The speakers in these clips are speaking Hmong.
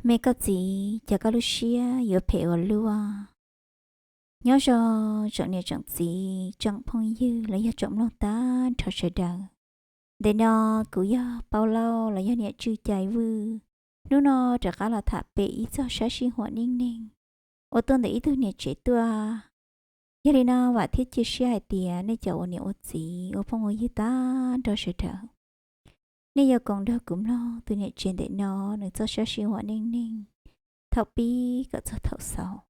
Me koj txiv, cas koj lub siab yuav phem ua luaj? Nyob zoo tsoom niam tsoom txiv, tsoom phooj ywg los yog tsoom mloog tag nrho sawv daws. Ntawm no kuv yog Paub Lauj los yog niam Tswj Cai Vwj. Hnub no rov qab los tham pem ib txog sab sij huam neej neeg uas tuaj ntawm ib tug niam tsev tuaj. Yog li no vam thiab cia siab hais tias nej cov ua niam ua txiv ua phooj ua ywg tag nrho sawv daws, nej yuav koom nrog kuv mloog tus niam tsev ntawm no nws txoj sab sij huam neej neeg thaum pib kom txog thaum xaus,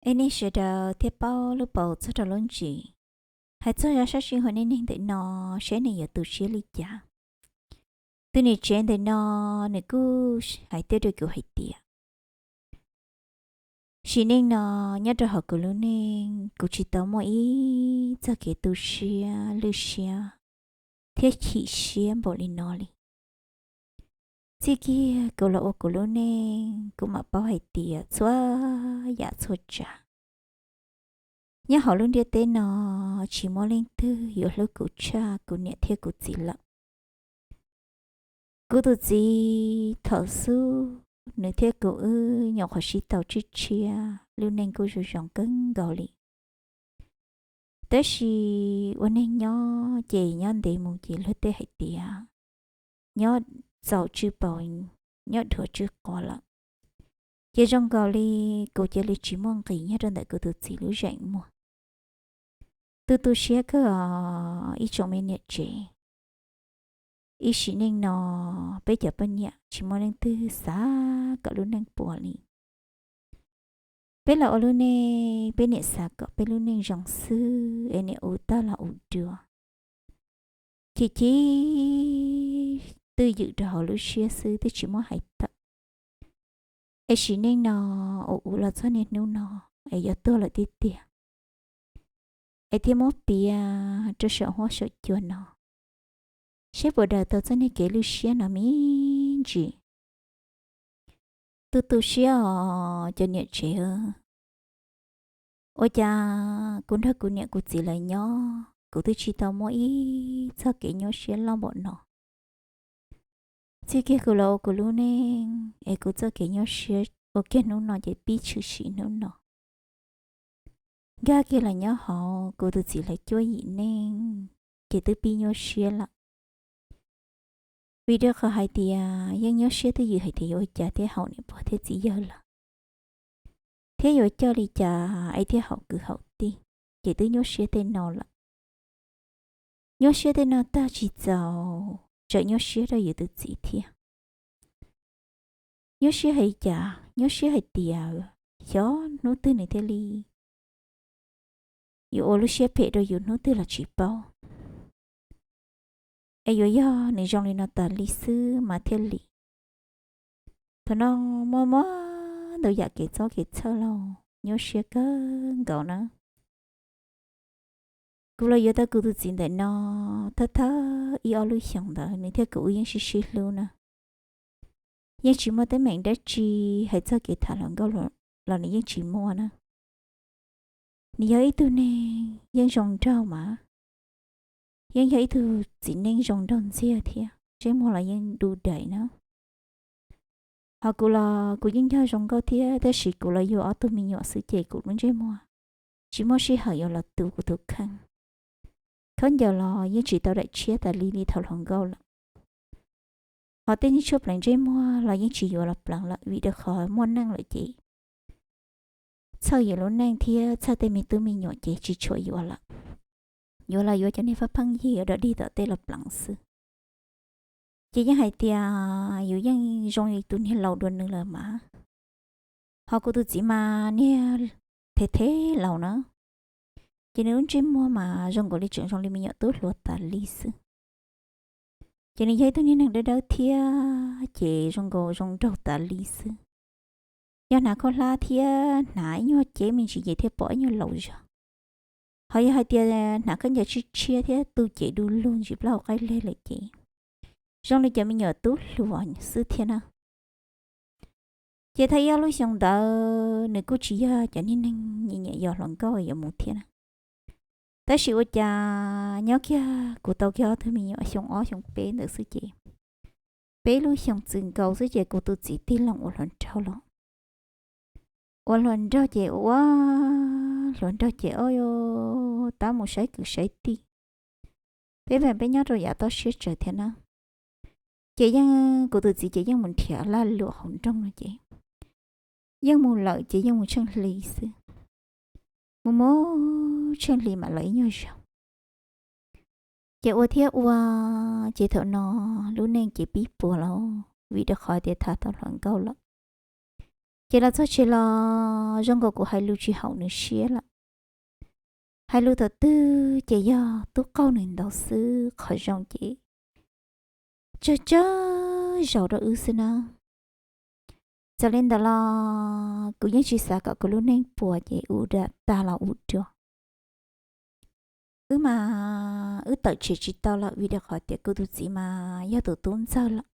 es nej sawv daws thiaj paub lub paus txog rau lub ntsis, hais txog zaj sab sij huam neej neeg ntawm no seb nws yuav tu siab li cas. Tus niam tsev ntawm no nws kuj hais tias rau kuv hais tias, sim neej no nyob rau hauv kuv lub neej kuv tsis tau muaj ib txoj kev tu siab lwj siab thiab chim siab npaum li no li. Txij kiag kuv los ua kuv lub neej kuv mam paub hais tias txhua yam txhua tsav nyob hauv lub ntiaj teb no tsis muaj leej twg yuav hlub kuv tshaj kuv niam thiab kuv txiv lawm. Kuv tus txiv thaum xub nws thiab kuv wb nyuam qhuav sib tau tshiab tshiab, lub neej kuj zoo zoo kawg nkaus li. Tab sis ua neeg nyob ces nyob ntev mus ces luag tej hais tias nyob txaus tswj paus, nyob dhuav tswj quav lawm. Ces zoo nkaus li kuv cia li tsis muaj nqis nyob rau ntawm kuv tus txiv lub zeem muag. Tu tu siab kawg os ib tsoom me niam tsev. Ib sim neej no peb cov poj niam tsis muaj leej twg xav kom lub neej puas li. Peb los ua lub neej peb niam xav kom peb lub neej zoo xwb es niam ua tag los ua dua, chim chim twj ywm rau hauv lub siab xwb twb tsis muab hais tawm. Es sim neej no ua ua los txog niaj hnub no es yuav tuag lawm tiag tiag, es thiaj muab piav rau saum huab saum cua no, seb puas daws tau txoj niag kev lwj siab no me ntsis. Tu tu siab os cov niam tsev. Ua cas kuv nrog kuv niam kuv txiv lawv nyob kuv twb tsis tau muaj ib txoj kev nyuaj siab loj npaum no. Txij kiag kuv los ua kuv lub neej es kuv txoj kev nyuaj siab ua kiag hnub no ces pib tshwm sim hnub no. Nkag kiag los nyob hauv kuv tus txiv lawv cuab yim neej ces twb pib nyuaj siab lawm. Vim rau qhov hais tias yeej nyuaj siab twj ywm hais tias yuav ua cas thiaj haum niam pog thiab txiv yawg lawm, thiab yuav coj li cas es thiaj haum kwv haum tij, ces twb nyuaj siab tej no lawm. Nyuaj siab tej no tag tsis txaus, tseem nyuaj siab rau yus tus txiv thiab. Nyuaj siab hais cas? Nyuaj siab hais tias xyov hnub twg nws thiaj li yuav ua lub siab phem rau yus hnub twg los tsis paub, es yuav yog nws zoo li no tas li xwb mas thiaj li. Thaum no muaj muaj ntau yam kev txob kev txhawj los nyuaj siab kawg nkaus na. Kuv los yuav tau kuv tus txiv ntawm no thawj thawj ib ob lub xyoos ntawd nws thiab kuv wb yeej sib sib hlub na. Yeej tsis muaj teeb meem dab tsi, hais txog kev tham hluas nkauj los nws yeej tsis muaj na. Nws yog ib tug neeg yeej zoo nraug mas, yeej yog ib tug txiv neej zoo nraug ntxiag thiab, ntsej muag los yeej du daim na. Ho kuv los kuv yeej yog zoo nkauj thiab, tab sis kuv los yuav ob tug me nyuam xwb ces kuv lub ntsej muag tsis muaj sij hawm yuav los tu kuv tus kheej. Khaub ncaws los yeej tsis tau daim tshiab tas li li thaum hluas nkauj lawm. Ho tej niag tshuaj pleev ntsej muag los yeej tsis yuav los pleev lawm vim rau qhov muaj neej lawm ces txhawj yus lub neej thiab txhawj tej me tub me nyuam ces tsis tshua yuav lawm. Yuav los yuav cov niag fab pheej yig dog dig tom tej los pleev xwb. Ces yeej hais tias yus yeej zoo li tus niag laus dua nws lawm mas. Ho kuv tus txiv mas niag thev thev laus na, ces nws lub ntsej muag mas zoo nkaus li tseem zoo li me nyuam tub hluas tas li xwb. Ces nws yog ib tug niag neeg dawb dawb thiab ces zoo nkaus zoo nraug tas li xwb. Yog hnav khaub hlab thiab hnav ib nyuag cev me ntsis ces thiaj pom ib nyuag laus zog. Ho yog hais tias hnav khaub ncaws tshiab tshiab thiab tu cev du lug ntsis plaub hau qaib leg lawm ces zoo li cov me nyuam tub hluas xwb thiab na. Ces thaum ib ob lub xyoo ntawd nws kuj tsis yog cov niag neeg nyiam nyiam yos hluas nkauj yuav mus thiab na. Tab sis ua cas nyob kiag kuv tau kiag ob tug me nyuam xyoo ob xyoo peb ntawd xwb ces peb lub xyoos txwm nkaus xwb ces kuv tus txiv tig loo ua hluas nraug los. Ua hluas nraug ces ua, hluas nraug ces o, tab mus saib kwv saib tij. Peb peb nyob rau yav toj siab tsawv thiab na. Ces yeej, kuv tus txiv ces yeej mus nrhiav lag luam hauv nroog no ces yeej mus lawm ces yeej mus tsheej hli xwb. Mus mus tsheej hli mam los ib nyuag zaus. Ces ua thiab ua, ces thaum no lub neej ces pib puas los, vim rau qhov tias tham tau hluas nkauj lawm. Ces los txog tsev los zoo nkaus kuv hais lus tsis haum nws siab lawm. Hais lus thaum twg ces yog tub qaug nws ntau xwb, qhov zoo ces tsawg tsawg zaus rau wb xwb na. Txawm li ntawd los kuv yeej tsis xav kom kuv lub neej puas ces ua tag los ua dua. Wb mas wb tawm tsev tsis tau lawm vim rau qhov tias kuv tus txiv mas yog tus tub ntxawg lawm,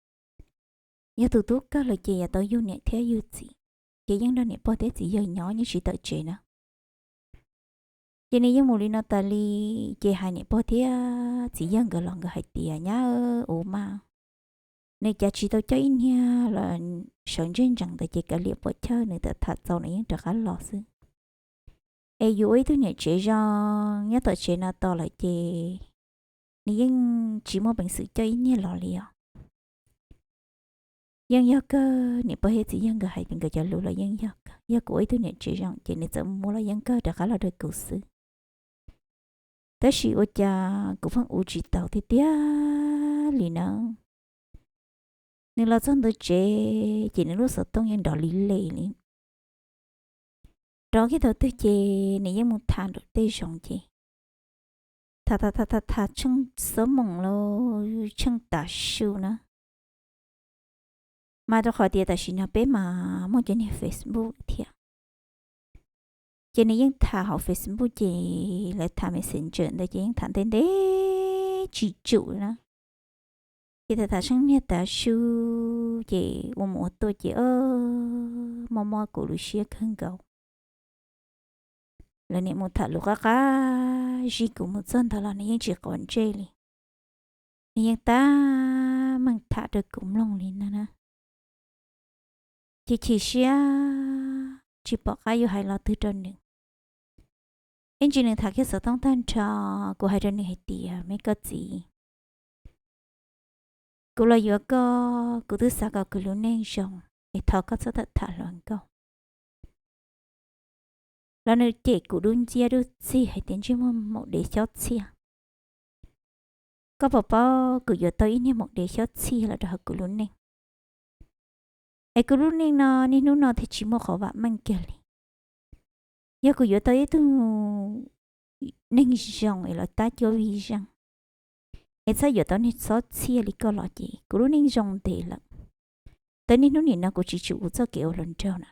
yog tus tub kawg lawm ces yuav tau yug niam thiab yug txiv, ces yeej nrog niam pog thiab txiv yawg nyob yeej tsis tawm tsev na. Ces nws yeej mus li no tas li, ces hais niam pog thiab txiv yawg nkawd los nkawd hais tias nyab ua mas nws cas tsis tau coj ib niag los sawv ntsej ntsees ntawd ces kav liam puam chawj, nws tham tham txaus nws yeej rov qab los xwb. Es yuav ua ib tug niam tsev zoo nyob tom tsev no tos lawm ces nws yeej tsis muaj peev xwm coj ib niag los li os. Yeej yog kawg, niam pog thiab txiv yawg nkawd hais nkawd cov lus los yeej yog kawg, yog kuv ua ib tug niam tsev zoo ces nws txawm mus los yeej kawg rov qab los rau kuv xwb. Tab sis ua cas kuv pheej ua tsis taus tiag tiag li na. Nws los txog ntawm tsev ces nws lub xov tooj yeej nrov li lem li. Rov kiag thaum twg ces nws yeej mus tham nraum tej zoov ces tham tham tham tham tham tsheej xuab moos los tsheej tav su na. Mas rau qhov tias tam sim no peb mas muaj cov niag Facebook thiab, ces nws yeej tham hauv Facebook ces lawv tham Messenger ntawd ces yeej tham ntev ntev tsis tsum na. Ces tham tham tsheej niag tav su ces ua mus ua tuaj ces mob mob kuv lub siab kawg nkaus. Lawv niam mus tham lus qab qab zib kuv mus txog ntawd los nws yeej tsis quav ntsej li. Nws yeej tab meeg tham rau kuv mloog li no na. Ces chim siab tsis pom qab yuav hais lo twg rau nws. Ib ntsis nws tham kiag xov tooj tag nrho, kuv hais rau nws hais tias me koj txiv, kuv los yuav koj kuv twb xav kom kuv lub neej zoo, es thov koj txhob tham tham hluas nkauj. Los nws cem kuv dub nciab dub txig hais tias ntsej muag maum dev xyob txhiaj. Koj puas paub kuv yuav tau ib niag maum dev xyob txhiaj los rau hauv kuv lub neej, es kuv lub neej no niaj hnub no thiaj tsis muaj qhov vam meej kiag li. Yog kuv yuav tau ib tug neeg zoo es los tab cuab vij zeej, es txhob yuav tau niag xyob txhiaj li koj los ces kuv lub neej zoo ntev lawm. Tau niaj hnub nim no kuv tsis tsum kuv txoj kev ua hluas nraug na,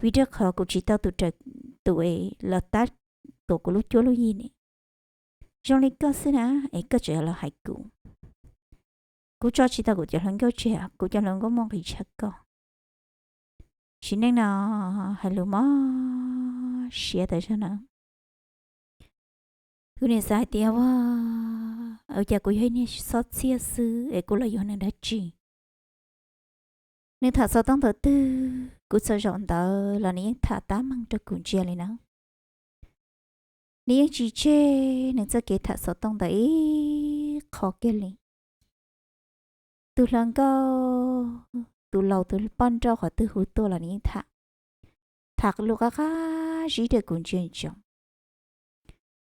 vim rau qhov kuv tsis tau tus raws tus es los tab tuav kuv lub cuab lub yig ne. Zoo li koj xwb na, es koj tseem los hais kuv. Kuv tso tsis tau kuv cov hluas nkauj tseg, kuv cov hluas nkauj muaj nqis tshaj koj. Sim neej no hais lus mob siab tas zog na. Kuv niam xav hais tias ua, ua cas kuv yog ib niag xyob txhiaj xwb es kuv los yuav nws dab tsi? Nws tham xov tooj ntawd twg kuv txog zaum ntawd los nws yeej tham tab meeg rau kuv ntsia li na. Nws yeej tsis tseg nws txoj kev tham xov tooj ntawd ib qho kiag li. Tus hluas nkauj, tus laus, tus poj nrauj qhov twg hu tuaj los nws yeej tham, tham lus qab qab zib rau kuv ntsia ntsoov.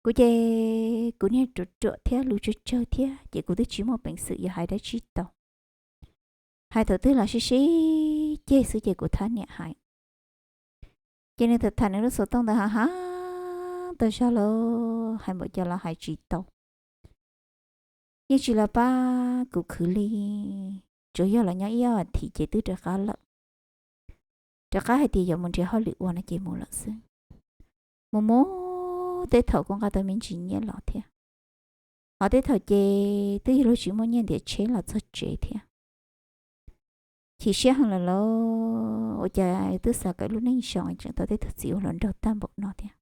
Kuv ces kuv niag ruam ruam thiab lus tsawg tsawg thiab ces kuv twb tsis muaj peev xwm yuav hais dab tsi tau. Hais thaum twg los sib sib ceg xwb ces kuv thab niam hais. Ces nws tham tham nws lub xov tooj ntawd hav hav tas zog lawm, hais npaum cas los hais tsis tau. Yeej tsis los pab kuv khwv li, tsuas yog los nyob ib ob as thiv ces twb rov qab lawm. Rov qab hais tias yuav mus nrhiav hauj lwm ua no ces mus lawm xwb. Mus mus tej thaum kuj nqa tau me ntsis nyiaj los thiab, ho tej thaum ces twb yog luag tsis muaj nyiaj ntiav tsheb los txog tsev thiab. Chim siab heev lawm lauj, ua cas twb xav kom lub neej zoo tseem tau tej tug txiv ua hluas nraug tag npaum no thiab.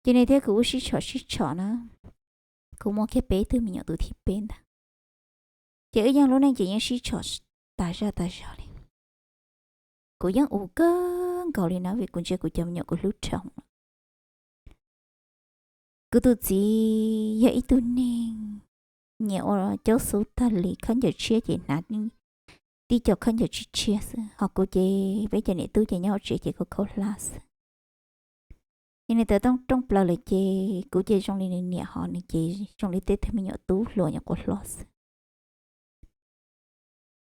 Ces nws thiab kuv ua sib tshom sib tshom na, kuv muaj kiag peb tug me nyuam tus thib peb ntag. Ces wb yeej lub neej ces yeej sib tshom tas zaj tas zog li. Kuv yeej ua kawg nkaus li na vim kuv ntsia kuv cov me nyuam kuv hlub dhau lawm. Kuv tus txiv yog ib tug neeg nyiam ua caub xub tag li, khaub ncaws tshiab ces hnav tib co khaub ncaws tshiab tshiab xwb, ho kuv ces peb cov niam tub ces nyob hauv tsev ces khaub khaub hlab xwb. Ces nws tawv tooj rooj plaws lawm ces kuv ces zoo li nws niam, ho nws ces zoo li tej tug me nyuam tub hluas nyuam qhuav hlob xwb.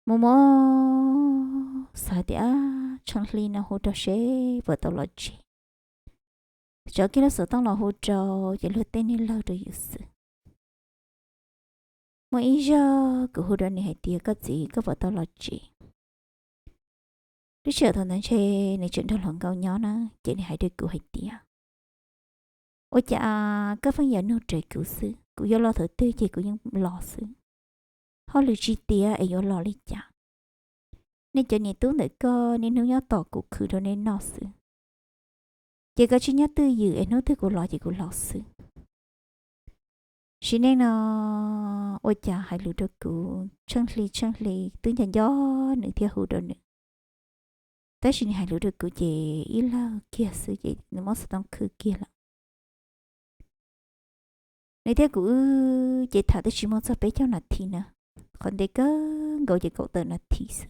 Mus mus xav tias tsheej hli no hu rau seb puas tau los tsev. Tso kiag lub xov tooj los hu rau ces luag tej niag lawg rau yus xwb. Muaj ib zaug kuv hu rau nws hais tias, koj txiv, koj puas tau los tsev? Lub sij hawm thaum ntawd ntshe nws tseem nrog hluas nkauj nyob na, ces nws hais rau kuv hais tias, ua cas koj pheej yuav nug raws kuv xwb, kuv yuav los thaum twg ces kuv yeej los xwb. Hauj lwm tsis tiav es yuav los li cas? Nej cov niam tub ntawm koj niaj hnub nyob tos kuv khwv rau nej noj xwb. Ces koj tsis nyob twj ywm es hnub twg kuv los ces kuv los xwb. Sim neej no ua cas hais lus rau kuv tsheej hli tsheej hli, twb nco nco nws thiab hu rau nws, tab sis nws hais lus rau kuv ces ib lawg kiag xwb ces nws muab xov tooj khwb kiag lawm. Nws thiab kuv wb ces tham twb tsis muaj txog peb caug nas this na, qhov ntev kawg nkaus ces kaum tawm nas this xwb.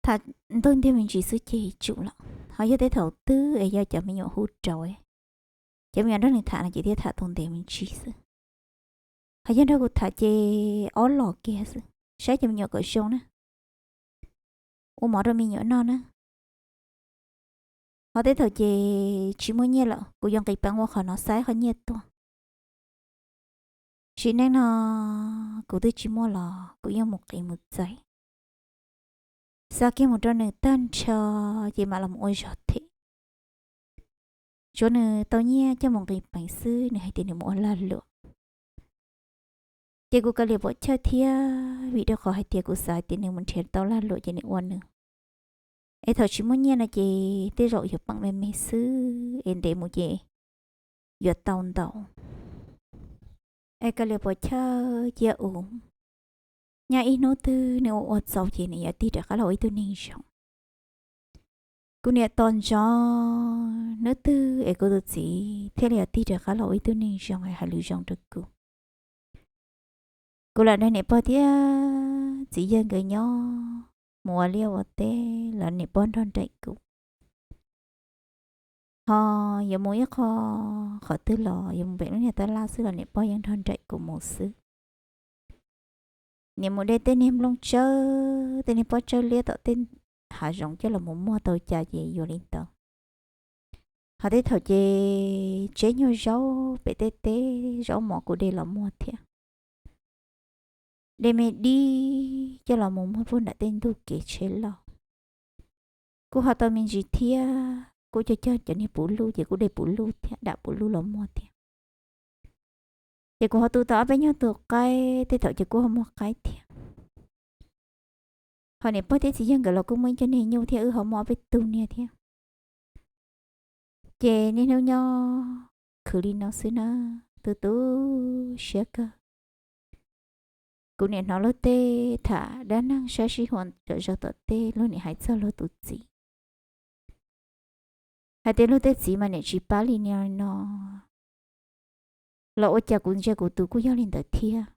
Tham ntug ntiag me ntsis xwb ces tsum lawm, ho yog tej thaum twg es yog cov me nyuam hu rau, cov me nyuam nrog nws tham no ces thiaj tham tau ntev me ntsis xwb. Ho yog nrog kuv tham ces ob los kiag xwb, saib cov me nyuam kom zoo na, ua mov rau me nyuam noj na. Ho tej thaum ces tsis muaj nyiaj lawm, kuv yuav nqis peev ua qhov no xaib qhov nyiaj tuaj. Sim neej no kuv twb tsis muaj los kuv yeej mus qiv mus txais, xa kiag mus rau nws tag nrho ces mam los ua zog them. Tsuav nws tau nyiaj coj mus nqis peev xwb, nws hais tias nws mus ua lag luam. Ces kuv kav liam puam chawj thiab, vim rau qhov hais tias kuv xav hais tias nws mus nrhiav tau lag luam ces nws ua nws. Es thaum tsis muaj nyiaj no ces tej zaum yuav peem me me xwb es ntev mus ces yuav tau ntau. Es kav liam puam chawj cia ua, nyob ib hnub twg nws ua ua txaus ces nws yuav tig rov qab los ua ib tug neeg zoo. Kuv niam tos ntsoov hnub twg es kuv tus txiv thiaj li yuav tig rov qab los ua ib tug neeg zoo es hais lus zoo rau kuv. Kuv lam nrog niam pog thiab txiv yawg nkawd nyob, mus ua liaj ua teb los niam pog nrog nraim kuv. Ho yuav mus ib qho, qhov twg los yuav mus pem lub niag tab laj xwb los niam pog yeej nrog nraim kuv mus xwb. Niam mus de tej niag nplooj tsawb, tej niag pob tsawb liab tom tej hav zoov coj los mus muag tau cas ces yuav li ntawd. Ho tej thaum ces tseb nyuag zaub pem tej teb zaub mov kuv de los muag thiab. De me dib coj los mus muag puag nram tej ntug kev tsheb loj. Kuv ho tau me ntsis thiab, kuv cog cog cov niag puv luj ces kuv de puv luj thiab, dam puv luj los muag thiab. Ces kuv ho tu tau ob peb nyuag tus qaib, tej thaum ces kuv ho muag qaib thiab. Ho niam pog thiab txiv yawg nkawd los kuj muaj ib co niag nyuj thiab, wb ho muaj ob peb tug niag thiab. Ces niaj hnub nyob khwv li no xwb na, tu tu siab kawg. Kuv niam hnov luag tej tham dab neeg saib sij huam zom zaws tom tej, luag niam hais txog luag tus txiv hais tias luag tej txiv mas niam tsis pab li no li no, los ua cas kuv ntsia kuv tus kuj yog li ntawd thiab.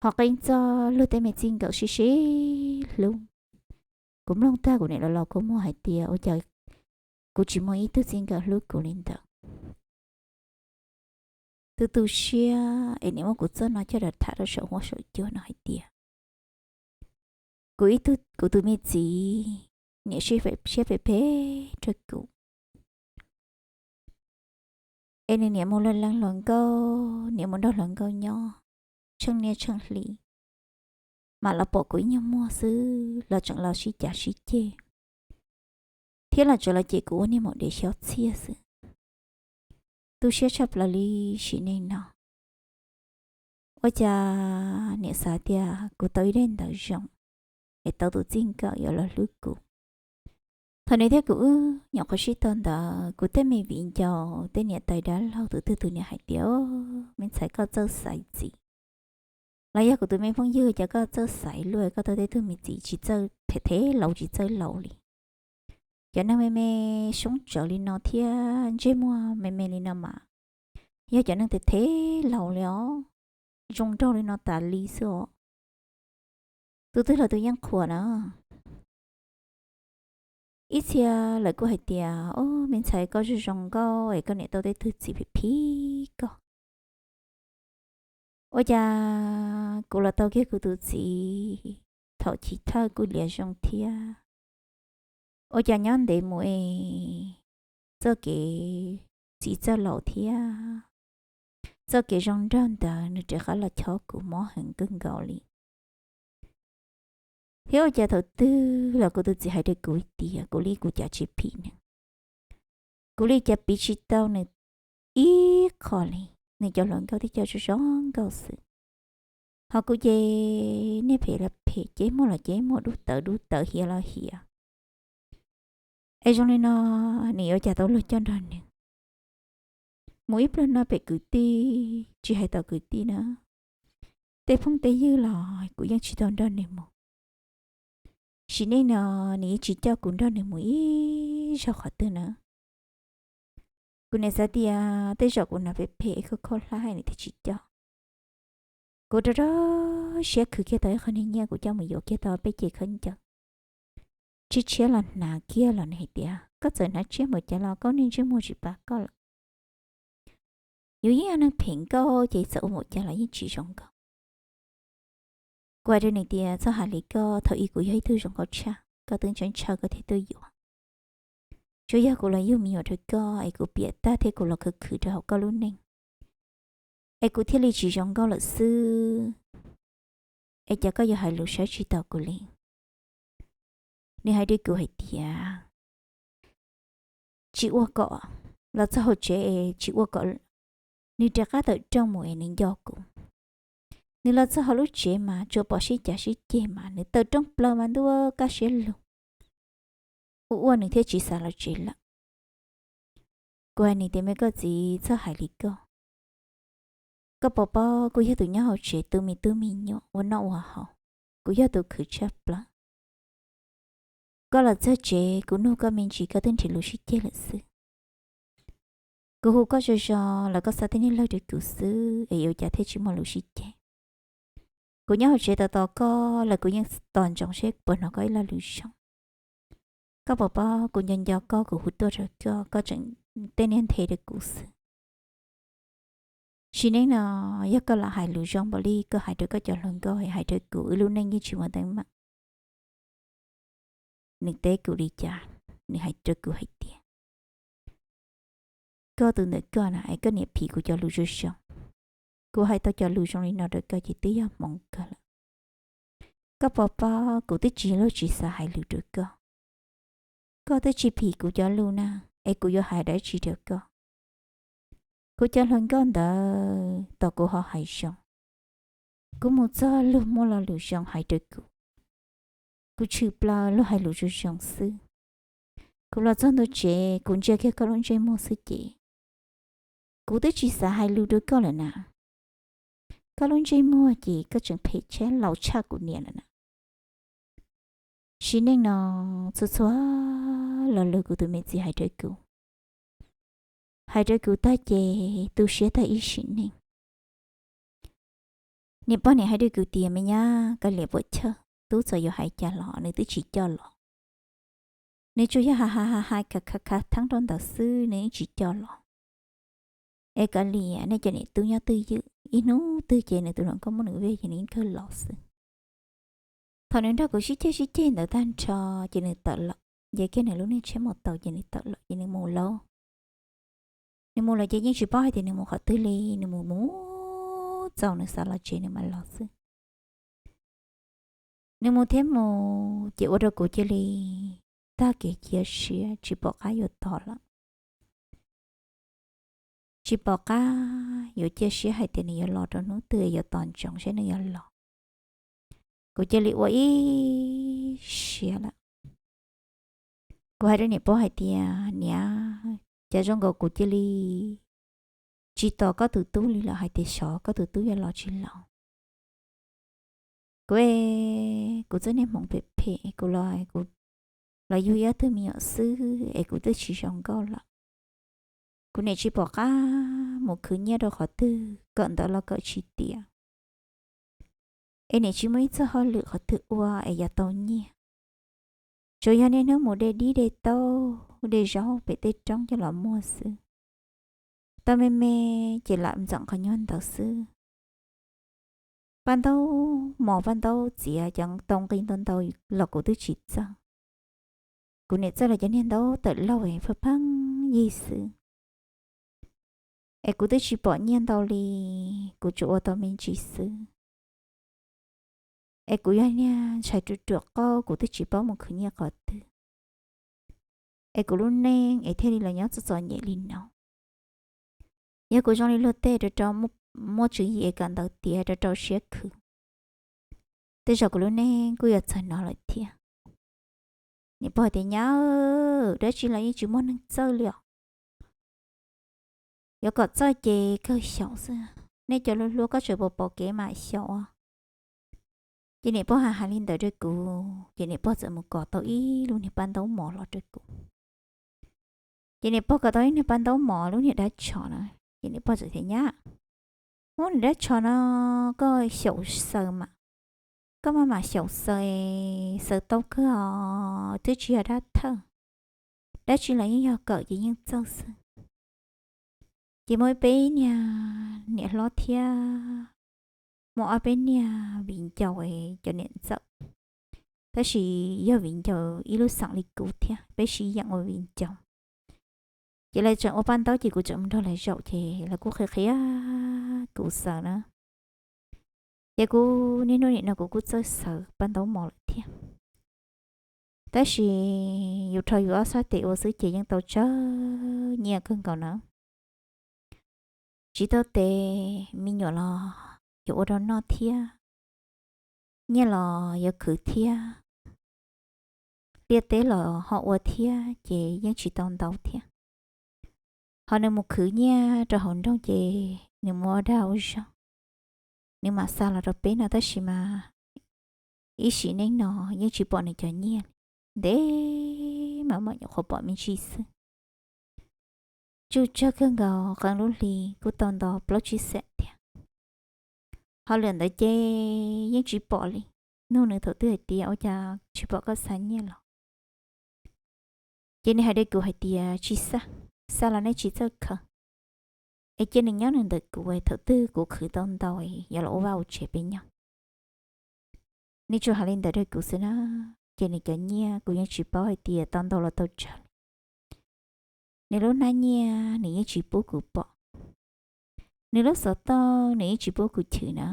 Ho qee txog luag tej me txij nkawm sib sib hlub, kuv mloog tag kuv niam los los kua muag hais tias ua cas kuv tsis muaj ib tug txij nkawm hlub kuv li ntawd. Tu tu siab es niam muab kuv txoj no coj los tham rau saum huab saum cua no hais tias kuv ib tug, kuv tus me txiv niam siab phem phem rau kuv. Es nws niam mus lees lees hluas nkauj, niam mus nrog hluas nkauj nyob tsheej niaj tsheej hli, mam los pom kuv ib nyuag muag xwb los tseem los sib cav sib ceg, thiab los tseem los cem kuv ua niag maum dev xyob txhiaj xwb. Tu siab tshaj plaws li sim neej no. Ua cas niam xav tias kuv tau ib daim ntawv zoo es tau tus txij nkawm yuav los hlub kuv. Thaum nws thiab kuv wb nyuam qhuav sib tau ntawd, kuv tej me viv ncaus, tej niam tais dab laug tus twg tus niam hais tias, me ntxhais koj txawj xaiv txiv, Los yog kuv tus me phooj ywg, cas koj txawj xaiv luaj, koj tau tej tug me txiv tsis txawj, thev thev laus tsis txawj laus li. Cov neeg me me soob tsawv li no thiab ntsej muag me me li no mas yog cov neeg thev thev laus li os, zoo nraug li no tas li xwb os. Tus twg los tus yeej qhuas na. Ib txhia lawv kuj hais tias, o, me ntxhais koj zoo zoo nkauj es koj niam tau tej tug txiv phim phim koj. Ua cas kuv los tau kiag kuv tus txiv thaum chiv thawj kuj liam zoo thiab. Ua cas nyob ntev mus es txoj kev txiv txawj laus thiab txoj kev zoo nraug ntawd nws rov qab los chob kuv mob heev kawg nkaus li. Thiab ua cas thaum twg los kuv tus txiv hais rau kuv tias kuv li kuv cas tsis phim nws, kuv li cas piv tsis tau nws ib qho li, nws cov hluas nkauj thiab cov zoo zoo nkauj xwb. Ho kuv ces niag phem los phem, ceb muag los ceb muag, dub tawv dub tawv, hiav los hiav. Es zoo li no, nws yuav cas tau luag coj nrog nws? Mus ib pluag no pem kwv tij, tsis hais tom kwv tij na, tej phooj tej ywg los kuv yeej tsis tau nrog nws mus. Sim neej no nws yeej tsis coj kuv nrog nws mus ib zaug qhov twg na. Kuv niam xav tias tej zaum kuv hnav phem phem, khaub khaub hlab es nws thiaj tsis coj. Kuv rau rau siab khwv kiag tau ib qho niag nyiaj kuv coj mus yuav kiag tau peb ce khaub ncaws tshiab tshiab los hnav kiag los nws hais tias, koj txawm hnav tshiab npaum cas los koj niag ntsej muag tsis pab koj lawm. Yus yeej yog neeg phem nkauj ces txawm ua npaum cas los yeej tsis zoo nkauj. Kuv hais rau nws tias, txhob hais li koj, thaum ub kuv yog ib tug zoo nkauj tshaj, koj twb ntshaw ntshaw koj thiaj tuaj yuav. Tsuas yog kuv los yug me nyuam rau koj es kuv piam tag thiab kuv los khwv khwv rau hauv koj lub neej, es kuv thiaj li tsis zoo nkauj lawm xwb. Es cas koj yuav hais lus saib tsis taus kuv li? Nws hais rau kuv hais tias, tsis ua kom los txog hauv tsev es tsis ua kom, nws rov qab tawm rooj mus es nws nco kuv. Nws los txog hauv lub tsev mas tsuas pom sib cav sib ceg mas nws tawm rooj plaws mas ntuj kaj siab lug, ua ua nws thiaj tsis xav los tsev lawm. Kuv hais nws tias, me koj txiv, txhob hais li koj. Koj puas paub kuv yog tus nyob hauv tsev tu me tub me nyuam ua noj ua haus, kuv yog tus khwv tshaj plaws. Koj los txog tsev kuv nug koj me ntsis koj twb nrhiav lus sib ceg lawm xwb. Kuv hu koj zoo zoo los koj xa tej niag lawg rau kuv xwb es yuav cas thiaj tsis muaj lus sib ceg. Kuv nyob hauv tsev tos tos koj los kuv yeej tos ntsoov seb puas hnov koj ib lo lus zoo. Koj puas paub kuv nco nco koj, kuv hu tuaj rau koj, koj tseem tej niag nthe rau kuv xwb. Sim neej no yog koj lam hais lus zoo npaum li koj hais rau koj cov hluas nkauj es hais rau kuv, wb lub neej yeej tsis muaj teeb meem. Nws teb kuv li cas? Nws hais rau kuv hais tias, koj tus ntawm koj na es koj niam phim kuv cov lus zoo zoo. Kuv hais tau cov lus zoo li no rau koj ces twb yog hmoov kawg lawm. Koj puas paub kuv twb tsis luag tsis xav hais lus rau koj. Koj twb tsis phim kuv cov lus na, es kuv yuav hais dab tsi rau koj? Kuv cov hluas nkauj ntawd tos kuv ho hais zoo. Kuv mus txog luag muaj lo lus zoo hais rau kuv, kuv tshwm plaws luag hais lus zoo zoo xwb. Kuv los txog ntua tsev kuv ntsia kiag koj lub ntsej muag xwb ces kuv twb tsis xav hais lus rau koj lawm na. Koj lub ntsej muag ces koj tseem phem tshaj, laus tshaj kuv niam lawm na. Sim neej no txhua txhua lo lus kuv tus me txiv hais rau kuv, hais rau kuv tag ces tu siab tag ib sim neej. Niam pog niam hais rau kuv tias, me nyab, kav liam puam chawj, tub txawm yuav hais cas los nws twb tsis coj los. Nws tsuas yog hais hais hais hais khav khav khav theeb rau ntawd xwb, nws yeej tsis coj los. Es kav liam, nej cov niam tub nyob twj ywm, ib hnub twg ces nws tus hluas nkauj muab nws vej ces nws yeej kawg los xwb. Thaum nws nrog kuv sib ceg sib ceg ntawd tag nrho ces nws tawm los, nce kiag nws lub niag tsheb mus tau ces nws tawm los ces nws mus lauj. Nws mus lawm ces yeej tsis paub hais tias nws mus qhov twg li, nws mus mus txaus nws xav los tsev nws mam los xwb. Nws mus thiab mus ces ua rau kuv cia li tag kev cia siab tsis pom qab yuav tos lawm. Tsis pom qab yuav cia siab hais tias nws yuav los rau hnub twg, yuav tos ntsoov seb nws yuav los. Kuv cia li ua ib siab lawm. Kuv hais rau niam pog hais tias, niam, cas zoo nkaus kuv cia li tsis tos koj tus tub li lawm, hais tias xyov koj tus tub yuav los tsis los. Kuv, kuv txoj niag hmoov phem phem, kuv los, kuv los yug ib ob tug me nyuam xwb es kuv twb tsis zoo nkauj lawm. Kuv niam tsis pom qab mus khwv nyiaj rau qhov twg, kawm ntawv los kawm tsis tiav, es niam tsis muaj ib txoj hauj lwm qhov twg ua es yuav tau nyiaj. Tsuas yog niaj hnub mus de dib de taub de zaub pem tej roob coj los muag xwb. Tau me me ces lam ntxeem qhov nyuag ntawd xwb. Paj ntaub mos paj ntaub txiav cov tau nqi ntau ntau los kuv twb tsis txawj. Kuv niam txawj los cov niag ntaub tawm laug es pheej pheej yig xwb. Es kuv twb tsis pom nyiaj ntau li, kuv tsuas ua tau me ntsis xwb. Es kuv yog niag ntshai ruam ruam qauj, kuv twb tsis paub mus khwv nyiaj qhov twg, es kuv lub neej es thiaj li los nyob txom txom nyem li no. Yog kuv zoo li luag tej rau rau muaj tswv yim es kawm ntawv tiav rau rau siab khwv, tej zaum kuv lub neej kuj yuav txawg no lawm thiab. Niam pog tias, Nyab, dab tsi los yeej tsis muaj neeg txawj li os. Yuav kom txawj ces kawg xyaum xwb. Nej cov hluas hluas koj tseem pom pom kev mam xyaum. Ces niam pog hais hais li ntawd rau kuv, ces niam pog txawm mus kos tau ib lub niag paj ntaub mos los rau kuv. Ces niam pog kos tau ib niag paj ntaub mos lub niag dab tshos na, ces niam pog txawm tias, Nyab, muab niag dab tshos no koj xyaum xaws mas, koj maj mam xyaum xaws, xaws tau kawg os, twb tsis yog dab thawj, dab tsi los yeej yog kawm ces yeej txawj xwb. Ces muaj ib peb niag niam hlob thiab muaj ob peb niag viv ncaus cov niam ntxawm, tab sis yog viv ncaus ib lub xeem li kuv thiab, peb sib yeem ua viv ncaus. Ces lawv tseem ua paj ntaub ces kuv tseem mus nrog lawv zaum ces lawv kuj qhia qhia kuv xaws na. Ces kuv niaj hnub nim no kuv kuj txawj xaws paj ntaub mos lawm thiab. Tab sis yus rho yus ob sab tes ua xwb ces yeej tau tsawg nyiaj kawg nkaus na. Tsis tau tes me nyuam los yuav ua rau noj thiab, nyiaj los yuav khwv thiab, liaj teb los ho ua thiab ces yeej tsis tau ntau thiab. Ho nws mus khwv nyiaj rau hauv nroog ces nws mus ua dag ua zog, nws mam xa los rau peb no tab sis mas ib sim neej no yeej tsis pom nws cov nyiaj li, ntev mas mam nyuam qhuav pom me ntsis xwb. Tsuj tsawg kawg nkaus, qee lub hli kuj tau nto plaub tsib xees thiab. Ho lwm ntawd ces yeej tsis pom li. Nug nws thaum twg hais tias, Ua cas tsis pom koj xa nyiaj los? Ces nws hais rau kuv hais tias, Tsis xa, xa los nej tsis txawj khaws, es cia nws nyob nws ntawm kuv, thaum twg kuv khwv tau ntau yuav los ua vaj ua tsev peb nyob. Nws tsuas hais li ntawd rau kuv xwb na, ces nws cov nyiaj kuv yeej tsis paub hais tias tau ntau los tau tsawg li. Nws lub hnab nyiaj nws yeej tsis pub kuv pom. Nws lub xov tooj nws yeej tsis pub kuv chwv na.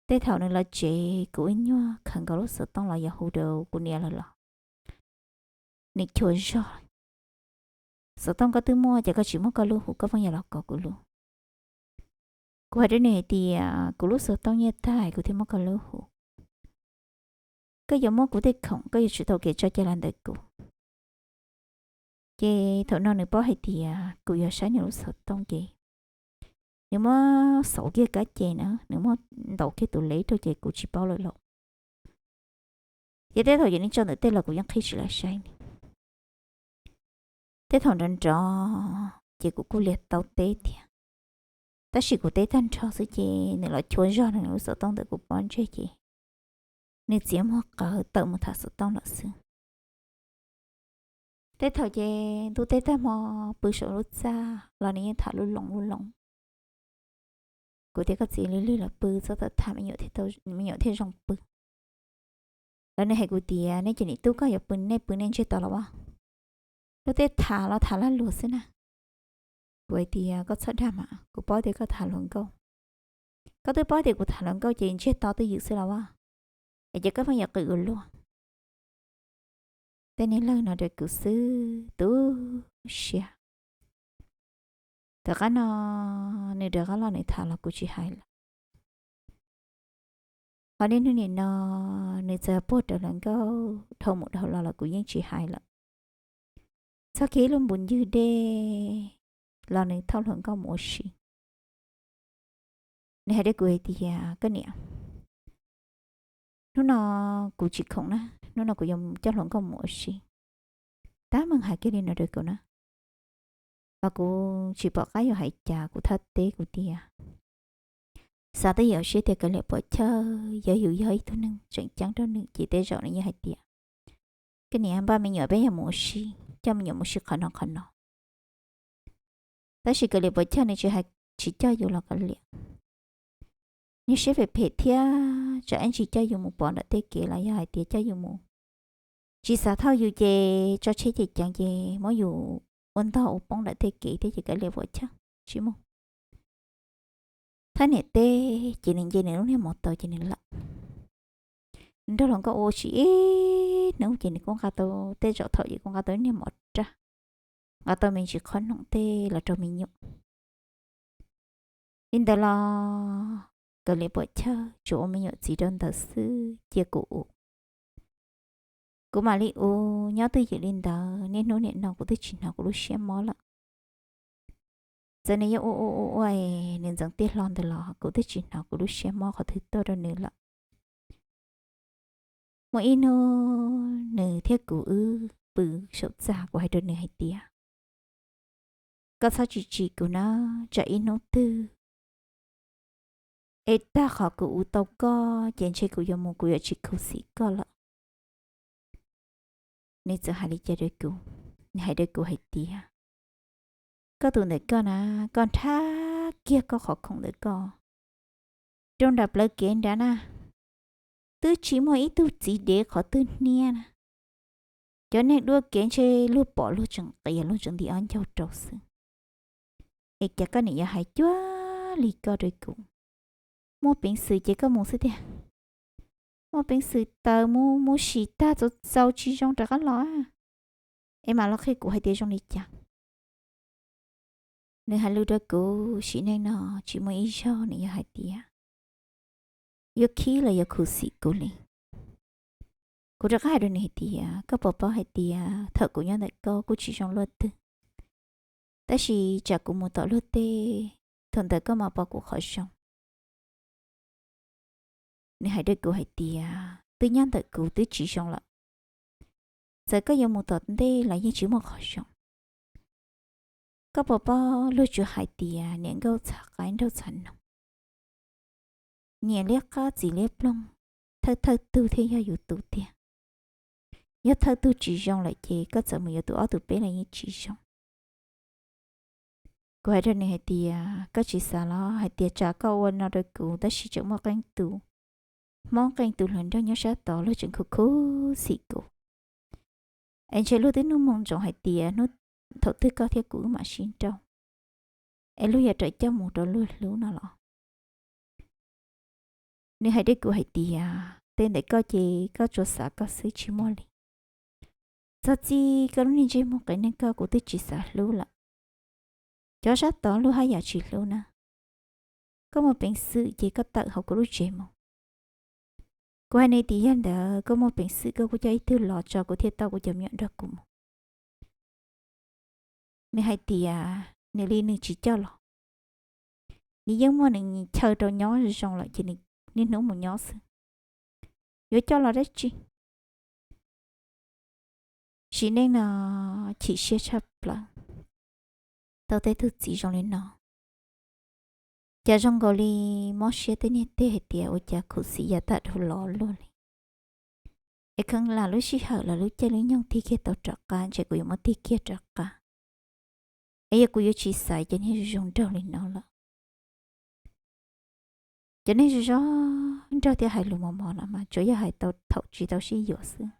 Tej thaum nws los tsev kuv ib nyuag khaws nkaus lub xov tooj los yog hu rau kuv niam lawv los, nws chua zog. Xov tooj koj twb muaj ces koj tsis muab koj lub hu, koj pheej yuav los kov kuv lub. Kuv hais rau nws hais tias, Kuv lub xov tooj nyiaj tag kuv thiaj muab koj lub hu. Koj yuav muab kuv tej khoom, koj yuav tsum tau kev tso cai los ntawm kuv. Ces thaum no nws paub hais tias kuv yuav saib nws lub xov tooj ces nws muab xauv kiag kab ces na, nws muab ntaus kiag tus leb rau ces kuv tsis paub lawm lauj. Ces tej thaum ces nws tso ntawm tej los kuv yeej qhib tsis lam saib nws. Tej thaum nrov nrov ces kuv kuj liam tau teb thiab, tab sis kuv teb tag nrho xwb ces nws los chua zog nws lub xov tooj ntawm kuv pob ntseg ces nws txiav muag qawv tawm mus tham xov tooj lawm xwb. Tej thaum ces ntuj teb tag hmo pw saum lub txaj los nws yeej tham lub loos lub loos. Kuv tias, Koj txiv, lig lig los pw, txhob tham, me nyuam thiaj zoo pw. Los nws hais kuv tias, Nej cov niam tub, koj yuav pw nej pw nej ntsiag to los as, lub teb tham los tham lag luag xwb na. Kuv hais tias, Koj txhob dag mas, kuv paub tias koj tham hluas nkauj. Koj twb paub tias kuv tham hluas nkauj ces ntsiag to twj ywm xwb los as, es ces koj pheej yuav qw ua luaj. Tej niag lawg no rau kuv xwb tu siab. Tom qab no nws rov qab los nws tham los kuv tsis hais lawm. Ho niaj hnub nim no nws txawm puag rawv hluas nkauj dhau mus dhau los los kuv yeej tsis hais lawm. Txog kiag ib lub npus ncwg dej los nws thauj hluas nkauj mus ua si. Nws hais rau kuv hais tias, Koj niam, Hnub no kuv tsis khoom na, hnub no kuv yuav coj hluas nkauj mus ua si. Tab meeg hais kiag li no rau kuv na, mas kuv tsis pom qab yuav hais cas, kuv thab teb kuv tias, xav twj ywm siab tias Kav Liam Puam Chawj yog yus yog ib tug neeg tseem ceeb rau nws ces tej zaum nws yeej hais tias, koj niam, npaj me nyuam peb yuav mus ua si, coj me nyuam mus ua si qhov no qhov no. Tab sis Kav Liam Puam Chawj nws tsis hais, tsis coj yus los kav liam, nws siab phem phem thiab tsam ib ntsis coj yus mus pov nram tej kev los yog hais tias coj yus mus, tsis xav thauj yus ces tso tsheb ces ceev ces muab yus ua ntog ua poob nram tej kev thiab ces Kav Liam Puam Chawj tsis mus. Thab niam teb ces nws nce nws lub niag mov tau ces nws lawm. Nws nrog hluas nkauj ua si ib hnub ces nws kuj nqa tau, tej zaum thaum ces kuj nqa tau ib niag mov raj, nqa tau me ntsis qhob noom tej los rau me nyuam. Li ntawd los Kav Liam Puam Chawj tsuas ua me nyuam txiv rau ntawd xwb cia kuv ua. Kuv mam li ua nyob twj ywm li ntawd, niaj hnub nim no kuv twb tsis hnov kuv lub siab mob lawm. Txawm nws yuav ua ua ua ua es nws ntxeev tiaj hlo ntawd los kuv twb tsis hnov kuv lub siab mob qhov twg tuaj rau nws lawm. Muaj ib hnub nws thiab kuv wb pw saum txaj, kuv hais rau nws hais tias, koj txhob tsis tsim kuv na, tsam ib hnub twg es tag qhov kuv ua tau koj ces ntshe kuv yuav mus kuv yuav tsis khuv xim koj lawm. Nws txawm hais li cas rau kuv? Nws hais rau kuv hais tias, koj tus ntawm koj na, koj nrhab kiag koj qhov khoom ntawm koj rau nram plawv kev nrad na, twb tsis muaj ib tug txiv dev qhov twg hniab na. Cov neeg dua kev ntshe luag pom luag tseem qias luag tseem nti ob ncaug rau xwb. Es cas koj niam yuav hais cuag li koj rau kuv? Muaj peev xwm ces koj mus xwb tiag. Muaj peev xwm taws mus mus sim tag txaus txaus tsis zoo rov qab los, es mam los qhia kuv hais tias zoo li cas. Nws hais lus rau kuv, sim neej no tsis muaj ib zaug nws yog hais tias yuav khib los yuav khuv xim kuv li. Kuv rov qab hais rau nws hais tias, koj puas paub hais tias thaum kuv nyob ntawm koj kuj tsis zoo luaj twg, tab sis tsam kuv mus tom luag tej, thaum ntawd koj mam pom kuv qhov zoo. Nws hais rau kuv hais tias twb nyob ntawm kuv twb tsis zoo lawm, txawm koj yuav mus tom ntej los yeej tsis muaj qhov zoo. Koj puas paub luag tsuas hais tias niam nkauj txhav qaib nraug txhav noog, niam liab qab txiv liab ploog, thawj thawj tug thiaj yog yus tus tiag. Yog thawj tug tsis zoo lawm ces koj txawm mus yuav tus ob tus peb los yeej tsis zoo. Kuv hais rau nws hais tias, koj tsis xav los hais tias tsam koj ua no rau kuv tab sis tseem muaj qee tus hmoob qee tus hluas nraug nyob sab tod luag tseem khuv khuv xim kuv, es ntshe luag twb nug moo ntsoov hais tias hnub thaum twg koj thiab kuv wb mam sib nrauj, es luag yuav rawm coj mus rau luag hlub no los? Nws hais rau kuv hais tias tej ntawm koj ces koj tsuas xav koj xwb tsis muaj li. Txog txij koj lub niag ntsej muag qias neeg koj kuv twb tsis xav hlub lawm. Cov sab tod luag haj yam tsis hlub na. Koj muaj peev xwm ces koj tawm hauv kuv lub tsev mus. Kuv hais nws tias yog ntawd koj muaj peev xwm koj kuj coj ib tug los tso kuv thiaj tau kuv cov me nyuam nrog kuv mus. Nws hais tias nws li nws tsis coj los, nws yeej muaj nws chaw rau nyob zoo lawm ces nws niaj hnub mus nyob xwb, yuav coj los dab tsi? Sim neej no chim siab tshaj plaws, tau tej tug txiv zoo li no. Cas zoo nkaus li mob siab tej niag tej hais tias ua cas khuv xim yav tag dhau los luaj li. Es kheev lam lub sij hawm los lub caij lub nyoog tig kiag tau rov qab ntshe kuv yuav muab tig kiag rov qab. Es yog kuv yuav tsis xaiv cov niag zoo zoo nraug li no lawm. Cov neeg zoo zoo nraug thiaj hais lus mos mos no mas tsuas yog hais tau thaum tsis tau sib yuav xwb.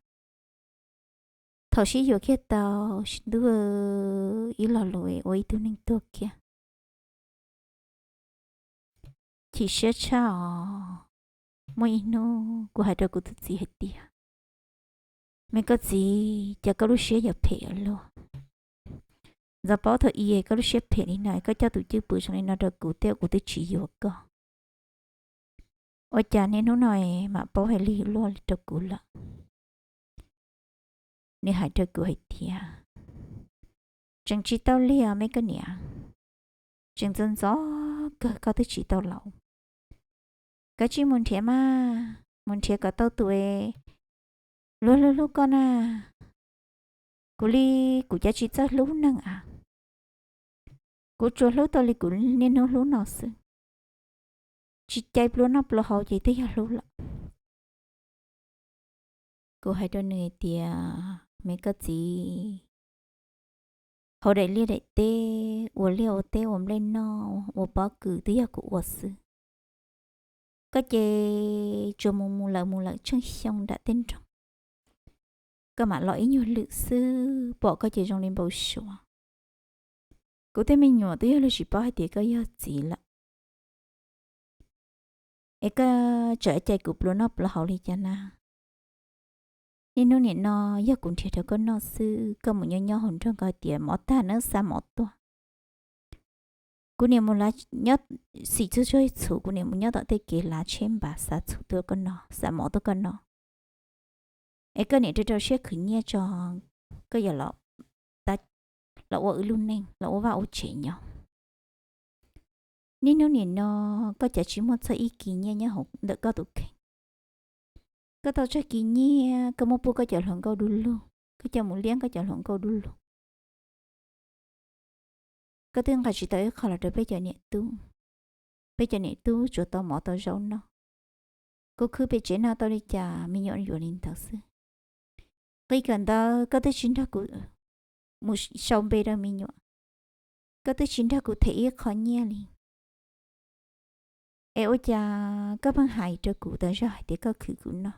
Thaum sib yuav kiag tau, ntuj, ib lo lus ua ib tug neeg tuag kiag. Chim siab tshaj os. Muaj ib hnub kuv hais rau kuv tus txiv hais tias, me koj txiv, cas koj lub siab yuav phem ua luaj? Ntxov paub thaum i koj lub siab phem li no, koj coj tus cwj pwm zoo li no rau kuv thiab kuv twb tsis yuav koj. Ua cas niaj hnub no mam paub hais li luaj rau kuv lawm? Nws hais rau kuv hais tias, tseem tsis tau lig os me koj niam, tseem ntxov ntxov kawg koj twb tsis tau laus. Kav tsij mus nrhiav mas, mus nrhiav kom tau tus luag hlub hlub koj na. Kuv li, kuv cav tsis txawj hlub neeg a, kuv tsuas hlub tau li kuv niaj hnub hlub no xwb. Tsis cais pluas noj pluas haus ces twb yog hlub lawm. Kuv hais rau nws hais tias, me koj txiv, hauv daim liaj daim teb, ua liaj ua teb, ua nplej noj, ua pob kws twb yog kuv ua xwb. Koj ces tsuas mus mus lawm mus lawm tsheej xyoo nram tej nroog, koj mam los ib nyuag lwm xwb, pom koj ces zoo li npau suav. Kuv tej me nyuam twb yog luag tsis paub hais tias koj yog txiv lawm. Es koj tseem cais kuv pluas noj pluas haus li cas na? Niaj hnub nim no yog kuv nrhiav rau koj noj xwb, koj mus nyob nyob hauv nroog koj hais tias mov tag neb xa mov tuaj. Kuv niam mus nyob xim txhua txhua txhuv, kuv niam mus nyob tom tej kev lav tsheb npas xa txhuv tuaj koj noj, xa mov tuaj koj noj. Es koj niam rau rau siab khwv nyiaj tso, koj yuav los ua wb lub neej, los ua vaj ua tsev nyob. Niaj hnub nim no koj cav tsis muaj txog ib kis nyiaj nyob hauv ntawm koj tus kheej. Koj tau tsawg kis nyiaj koj muab pub koj cov hluas nkauj du lug, koj coj mus liab koj cov hluas nkauj du lug. Koj twb nqa tsis tau ib qho los rau peb cov niam tub. Peb cov niam tub tsuas tau mov tau zaub noj. Kuv khwv pem tsev no tau li cas me nyuam yuav li ntawd xwb. Nqi kawm ntawv koj twb tsis nrog kuv mus sau npe rau me nyuam, koj twb tsis nrog kuv them ib qho nyiaj li. Es ua cas koj pheej hais rau kuv tas zog hais tias koj khwv kuv noj?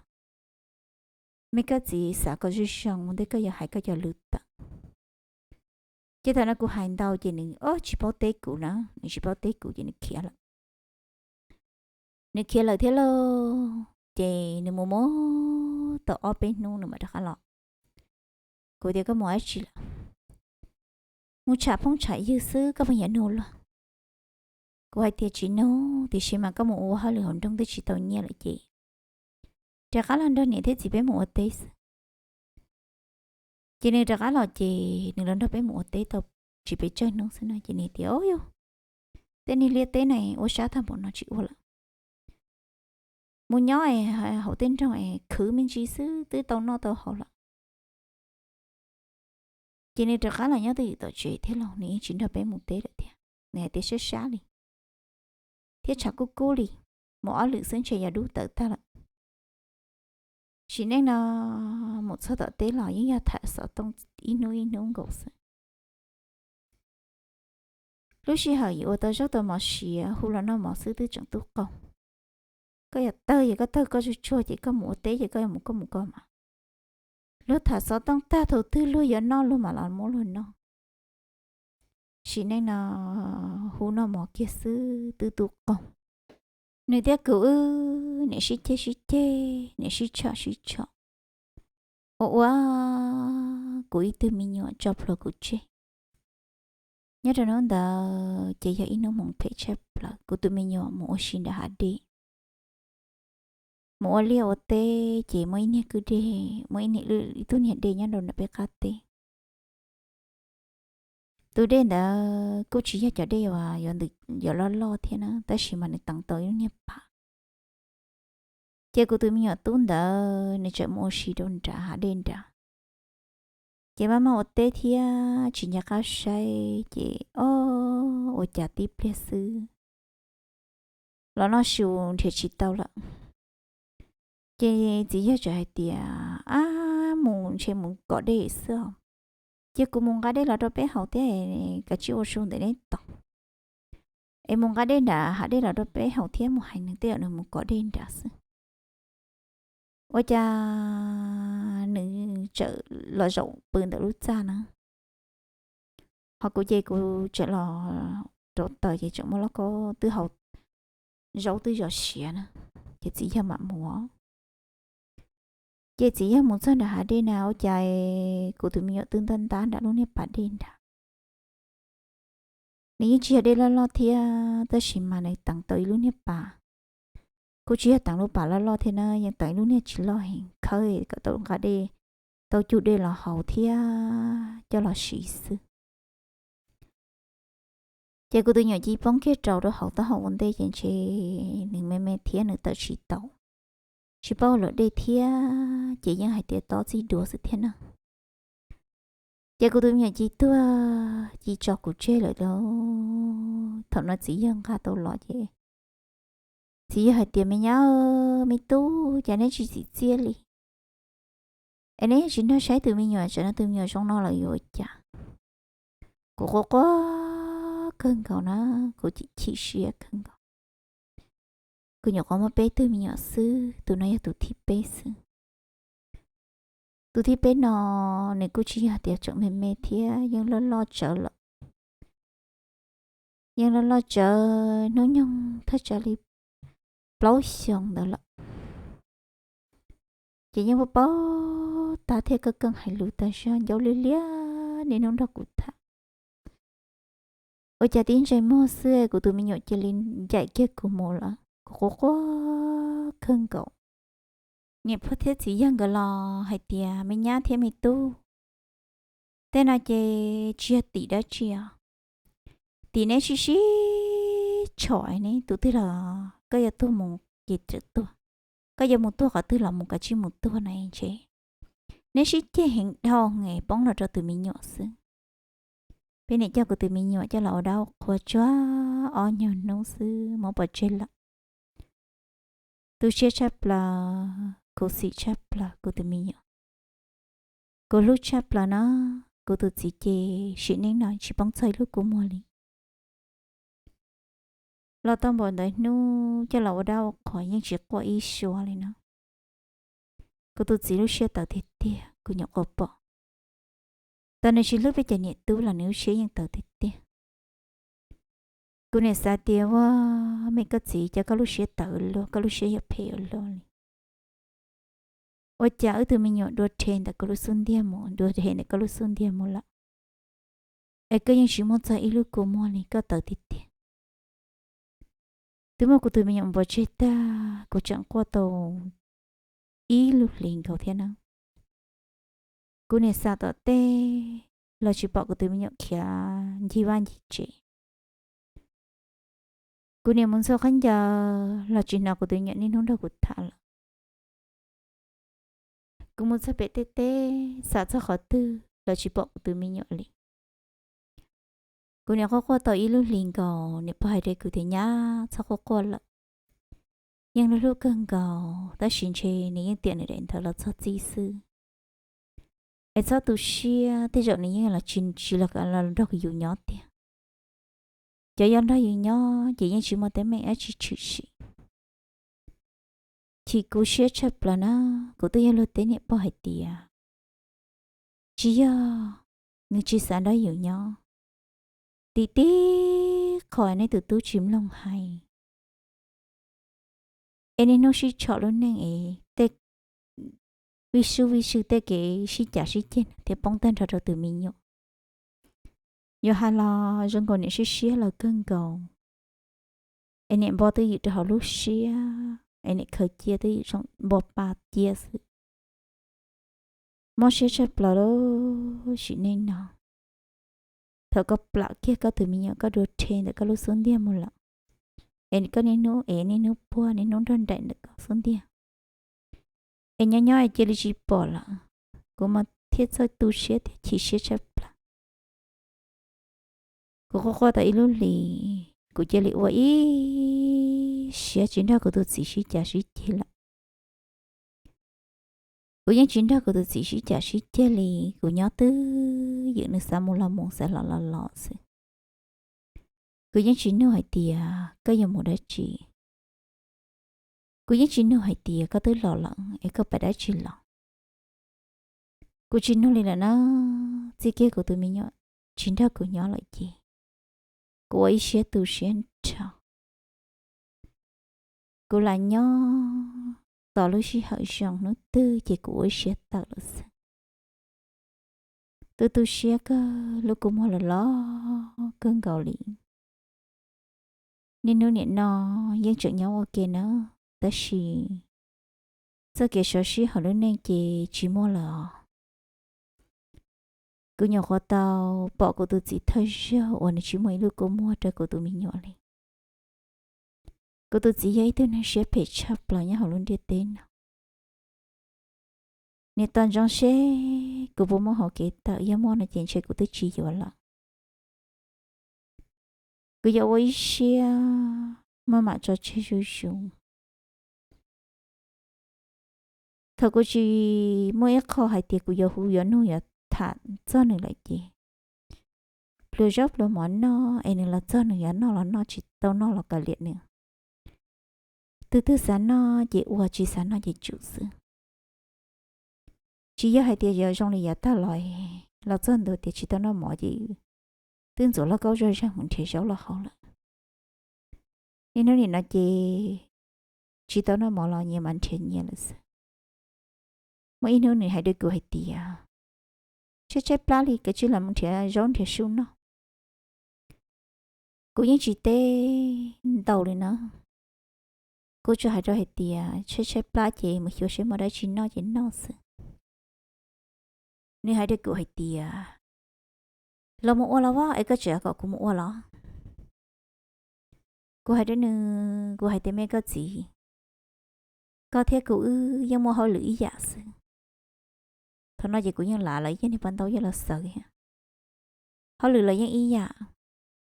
Me koj txiv, xav kom zoo zoo mus ntej koj yuav hais koj cov lus tawm. Ces thaum no kuv hais ntau ces nws tsis paub teb kuv na, nws tsis paub teb kuv ces nws khiav lawm. Nws khiav lawm thiab lauj, ces nws mus mus tau ob peb hnub nws mam rov qab los. Kuv tias koj mus dab tsi lawm? Mus tsham phooj tsham ywg xwb, koj pheej yuav nug luag. Kuv hais tias tsis nug, tiam sis mas koj mus ua hauj lwm hauv nroog twb tsis tau nyiaj lawm ces rov qab los nrog niam thiab txiv peb mus ua teb xwb. Ces nws rov qab los ces nws los nrog peb mus ua teb tau tsis pes tsawg hnub xwb no ces nws tias, o yog tej niag liaj teb na ua sab tag npaum no tsis ua lawm. Mus nyob es hauv tej nroog es khwv me ntsis xwb twb tau noj tau haus lawm. Ces nws rov qab los nyob twj ywm tom tsev thiab los nws yeej tsis nrog peb mus teb lawm thiab. Nws hais tias sab sab li thiab tshav kub kub li, mus ob lwm xwb ntshe yog dub tawv tag lawm. Sim neej no mus txog tom teb los yeej yog tham xov tooj ib hnub ib hnub nkaus xwb. Lub sij hawm yuav ua tau zaub tau mov siav hu los noj mov xwb twb tseem tub qaug. Koj yuav tawg ces koj tawg koj tsuag tsuag ces koj mus ua teb ces koj yuav mus koj mus koj mas. Luag tham xov tooj tag thaum twg luag yuav noj luag mam los muab luag noj. Sim neej no hu noj mov kiag xwb twb tub qaug. Nws thiab kuv wb niam sib ceg sib ceg, niam sib tshom sib tshom, ua ua kuv ib tug me nyuam tso plhuav kuv tseg. Nyob rau hnub ntawd ces yog ib hnub hmoov phem tshaj plaws, kuv tus me nyuam mus ua si nram hav dej. Mus ua liaj ua teb ces muaj ib niag kwj deg, muaj ib tug niag dej nyob rau nram peb qab teb. Tus dej ntawd kuj tsis yog cov dej uas yuav ntws yuav loj loj thiab na, tab sis mas nws teev tau ib lub niag pas. Ces kuv tus me nyuam tub ntawd nws tseem mus ua si rau nrad hav dej nrad. Ces maj maj ua teb thiab tsis nco qab saib ces o, ua cas tib pliag xwb los noj su nrhiav tsis tau lawm. Ces txiv yawg txawm hais tias, ab, mus ntshe mus kom dej xwb os. Ces kuv mus nqa dej los rau peb haus thiab, kav tsij ua su ntawm neb tos. Es mus nqa dej nram hav dej los rau peb haus thiab mus hais nws tej zaum nws mus kom dej nrad xwb. Ua cas nws txawm los zaum pw ntawm lub txaj na. Ho kuv ces kuv tseem los rau taws ces tseem muaj lauj kaub twb hau zaub twb zov siav na, ces txiv yawg mam mus. Ces txiv yawg mus txog nram hav dej na ua cas kuv tus me nyuam twb ntab ntab nram lub niag pas dej nrad. Nws yeej tsis yog dej loj loj thiab tab sis mas nws teev tau ib lub niag pas. Kuj tsis yog teev lub pas loj loj thiab na, yeej teev ib lub niag tsis loj heev, khawb kom tau nqa dej, tau cug dej los haus thiab coj los siv xwb. Ces kuv tus me nyuam cia li poob kiag rau rau hauv taub hau ua ntej ces ntshe nws me me thiab nws tawm tsis tau. tsis paub ua luam dej thiab ces yeej hais tias tob txij duav xwb thiab na. Ces kuv tus me nyuam ci tuag ci tso kuv tseg lawm lauj. Thaum no txiv yawg nqa tau los ces txiv yawg hais tias, me nyab, me tub, cas neb tsis txim txiaj li? Es neb tsis nrog saib tus me nyuam, tsam no tus me nyuam zoo no lawm yuav ua cas? Kuv quaj quaj kawg nkaus na, kuv chim siab kawg nkaus. Kuv nyuam qhuav muaj peb tug me nyuam xwb, tus no yog tus thib peb xwb. Tus thib peb no nws kuj tsis yog tias tseem me me thiab, yeej loj loj tsawv lawm. Yeej loj loj tsawv, hnub nyoog thaj tsam li plaub xyoos ntawd lawm. Ces yeej paub paub tab thiab, koj keej hais lus tag zog, ncauj liab liab niaj hnub nrog kuv tham. Ua cas tib ntsais muag xwb kuv tus me nyuam cia li ncaim kiag kuv mus lawm, kuv quaj quaj kawg nkaus. Niam pog thiab txiv yawg nkawd los hais tias, me nyab thiab me tub, tej no ces tsis yog tim dab tsi os. Tim neb sib sib tshom ne, tus twg los koj yuav tuag mus ces txawm tuag, koj yuav mus tuag qhov twg los mus, kav tsij mus tuag na ntshe. Neb sib ceg heev dhau es poob los rau tus me nyuam xwb. Peb niam coj kuv tus me nyuam coj los ua dab ua qhua tsuag ob nyuag hnub xwb muab pov tseg lawm. Tu siab tshaj plaws, khuv xim tshaj plaws kuv tus me nyuam. Kuv hlub tshaj plaws na, kuv tus txiv ces sim neej no tsis poob txog ib lub kua muag li. Los tau npaum ntawd hnub coj los ua dab ua qhua yeej tsis quaj ib suab li na. Kuv tus txiv lub siab tawv tiag tiag, kuv nyuam qhuav pom. Tau nws tsis hlub peb cov niam tub los nws lub siab yeej tawv tiag tiag. Kuv niam xav tias, ua, me koj txiv, cas koj lub siab tawv luaj, koj lub siab yuav phem ua luaj li. Ua cas wb tus me nyuam dua rhe ntawm koj lub xub ntiag mus, dua rhe ntawm koj lub xub ntiag mus lawm, es koj yeej tsis muaj txog ib lub kua muag li, koj tawv tiag tiag. Twb muab kuv tus me nyuam npau tseg tag, kuv tseem quaj tau ib lub hlis nkaus thiab na. Kuv niam xav tom tej los tsis pom kuv tus me nyuam khiav ncig vaj ncig tsev. Kuv niam mus ntxhua khaub ncaws los tsis hnov kuv tus me nyuam niaj hnub nrog kuv tham lawm. Kuv mus txog pem tej teb, xav txog qhov twg los tsis pom kuv tus me nyuam li. Kuv niam quaj quaj tau ib lub hlis nkaus, niam pog hais rau kuv tias, nyab, txhob quaj quaj lawm. Yeej hlub hlub kawg nkaus, tab sis ntshe nws yeej tiam nws daim ntawv los txog txij xwb. Es txhob tu siab, tej zaum nws yeej los tsis, tsis los nrog yus nyob tiag. Cov yog nrog yus nyob ces yeej tsis muaj teeb meem dab tsi tshwm sim. Chim kuv siab tshaj plaws na, kuv twb yog luag teb niam pog hais tias, tsis yog nws tsis xav nrog yus nyob, tim tib qho nej tus tub tsis mloog hais, es niaj hnub sib tshom lub neej es tej vij sub vij sw tej kev sib cav sib ceg thiaj poob tag nrho rau tus me nyuam. Yuav hais los zoo nkaus niam siab siab los kawg nkaus, es niam npo twj ywm rau hauv lub siab, es niam khaws cia twj ywm zoo npo pa cia xwb. Mob siab tshaj plaws lub sim neej no. Thaum koj plam kiag koj tus me nyuam, koj dua rhe ntawm koj lub xub ntiag mus lawm, es koj niaj hnub ev niaj hnub puag niaj hnub nrog nraim ntawm koj xub ntiag, es nyob nyob cia li tsis pom lawm, kuv mas thiaj txawj tu siab thiab chim siab tshaj plaws. Kuv quaj quaj tau ib lub hlis, kuv cia li ua ib siab tsis nrog kuv tus txiv sib cav sib ceg lawm. Kuv yeej tsis nrog kuv tus txiv sib cav sib ceg li, kuv nyob twj ywm nws xav mus los mus, xav los los los xwb. Kuv yeej tsis nug hais tias koj yuav mus dab tsi. Kuv yeej tsis nug hais tias koj twb los lawm es koj pais dab tsi los. Kuv tsis nug li lawm na, txij kiag kuv tus me nyuam tsis nrog kuv nyob lawm ces kuv ua ib siab tu siab nrho. Kuv lam nyob tos lub sij hawm zoo hnub twg ces kuv ua ib siab tawm lawm xwb. Tu tu siab kawg, lub kua muag los los kawg nkaus li. Niaj hnub nim no yeej tseem nyob ua ke na, tab sis txoj kev sov sib hauv lub neej ces tsis muaj lawm os. Kuv nyuam qhuav tau pom kuv tus txiv thawj zaug uas nws tsis muaj ib lub kua muag rau kuv tus me nyuam li. Kuv tus txiv yog ib tug neeg siab phem tshaj plaws nyob hauv lub ntiaj teb no. Niam tos ntsoov seb kuv puas muaj hauv kev tawm, yog muaj no ces ntshe kuv twb tsis yuav lawm. Kuv yuav ua ib siab maj mam tso tseg zuj zus. Thaum kuv tsis muaj ib qho hais tias kuv yuav hu yuav nug yuav tham txog nws lawm ces pluas zaub pluas mov noj es nws los txog nws yuav noj los noj, tsis tau noj los kav liam nws. Tus twg xav noj ces ua, tsis xav noj ces tsum xwb. Tsis yog hais tias yuav zoo li yav tag los, los txog ntua tias tsis tau noj mov ces twb ntxuav lauj kaub zoj zeeg mus nrhiav zaub los haus lawm. Niaj hnub nim no ces tsis tau noj mov los nyias mas nrhiav nyias lawm xwb. Muaj ib hnub nws hais rau kuv hais tias, tshaib tshaib plab li, kav tsij los mus nrhiav zaub nrhiav sub noj. Kuv yeej tsis teb ntau li na. Kuv tsuas hais rau hais tias tshaib tshaib plab ces mus xyuas seb muaj dab tsi noj ces noj xwb. Nws hais rau kuv hais tias, los mus ua los as, es koj tseem kom kuv mus ua los? Kuv hais rau nws, kuv hais tias, me koj txiv, koj thiab kuv wb yeej muaj hauj lwm ib yam xwb. Thaum no ces kuv yeej lav lawv yeej niag paj ntaub yeej los xaws thiab. Hauj lwm los yeej ib yam,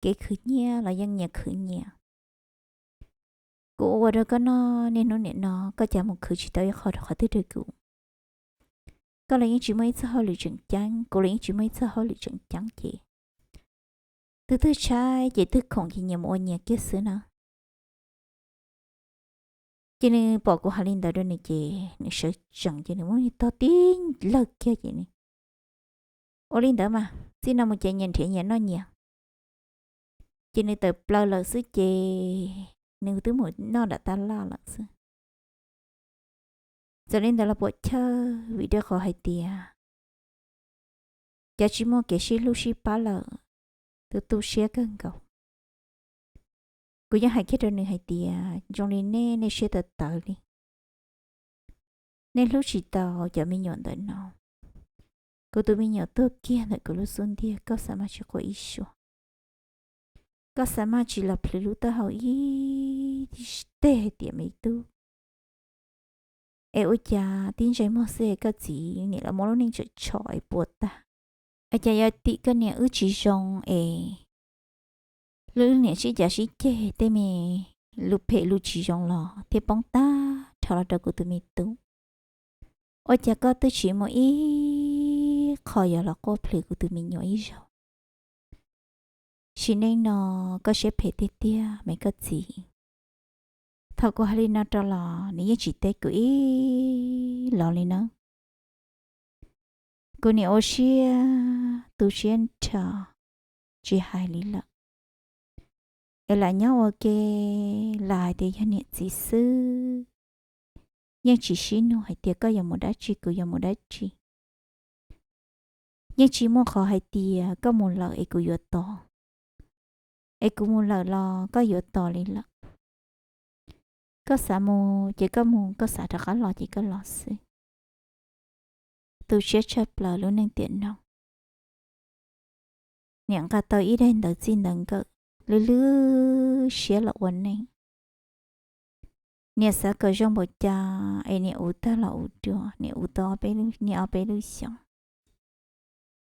kev khwv nyiaj los yeej nyias khwv nyias. Kuv ua ua rau koj noj niaj hnub nim no, koj cas mus khwv tsis tau ib qho rau qhov twg rau kuv. Koj los yeej tsis muaj ib txoj hauj lwm tseem ceeb, kuv los yeej tsis muaj ib txoj hauj lwm tseem ceeb ces twg twg tshaib ces twg khoom ces nyias mus ua nyias kiag xwb na. Ces nws pom kuv hais li ntawd rau nws ces nws sawv tsees ces nws muab niag tog tib lawg kiag ces nws, ua li ntawd mas txij no mus ces nyias nrhiav nyias noj nyias. Ces nws tawm plaws lawm xwb ces nws twb mus noj nram tab laj lawm xwb. Txawm li ntawd los puam chawj vim rau qhov hais tias cov tsis muaj kev sib hlub sib pab lawm, tu tu siab kawg nkaus. Kuv yeej hais kiag rau nws hais tias zoo li nej, nej siab tawv tawv li, nej hlub tsis tau cov me nyuam ntawm no. Kuv tus me nyuam tuag kiag ntawm kuv lub xub ntiag, koj xav maj tsis quaj ib suab, koj xav maj tsis los plhws lub taub hau ib teg hais tias me tub, es ua cas tib ntsais muag xwb koj txiv niam los muab lub neej tseem tshom es puas tag. Ua cas yog tim koj niam wb tsis zoo es lub niam sib cav sib ceg tej me lus phem lus tsis zoo los thiaj poob tag nrho los rau kuv tus me tub. Ua cas koj twb tsis muaj ib qho yuav los quaj plhws kuv tus me nyuam ib zaug. Sim neej no koj siab phem tiag tiag me koj txiv. Thaum kuv hais li no rau los nws yeej tsis teb kuv ib los li na. Kuv niam ua siab tu siab nrho tsis hais li lawm. Es lam nyob ua ke, lam hais tias yog niam txiv xwb, yeej tsis sib nug hais tias koj yuav mus dab tsi kuv yuav mus dab tsi. Yeej tsis muaj qhov hais tias koj mus lawm es kuv yuav tos, es kuv mus lawm los koj yuav tos li lawm. Koj xav mus ces koj mus, koj xav rov qab los ces koj los xwb. Tu siab tshaj plaws lub neej tiam no. Niam nqa tau ib daim ntawv txij ntawv nkawm, lwj lwj siab los ua neej. Niam xav kom zoo npaum cas es niam uv tag los uv dua, niam uv tau ob peb lub, niam ob peb lub xyoos.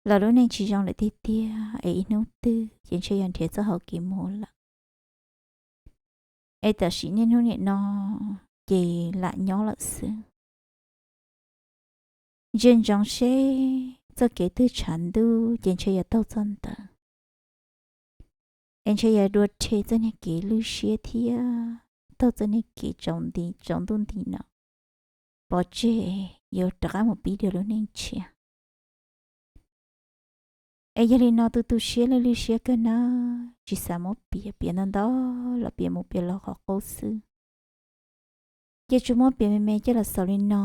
Los lub neej tsis zoo lawm tiag tiag es ib hnub twg ces ntshe yog nrhiav txoj hau kev mus lawm. Es tam sim niaj hnub niam no ces lam nyob lawm xwb. Ntsia ntsoov seb txoj kev twg tshav ntuj ces ntshe yog taug txoj ntawd. Es ntshe yog dua rhe txoj niag kev lwj siab thiab taug txoj niag kev tsaus nti tsaus ntuj nti no pov tseg, yuav rov qab mus pib dua lub neej tshiab. Es yog li no tu tu siab lwj lwj siab kawg na, tsis xav muab piav, piav ntau ntau los piav mus piav los qhov qub xwb. Ces tsuas muab piav me me coj los xaus li no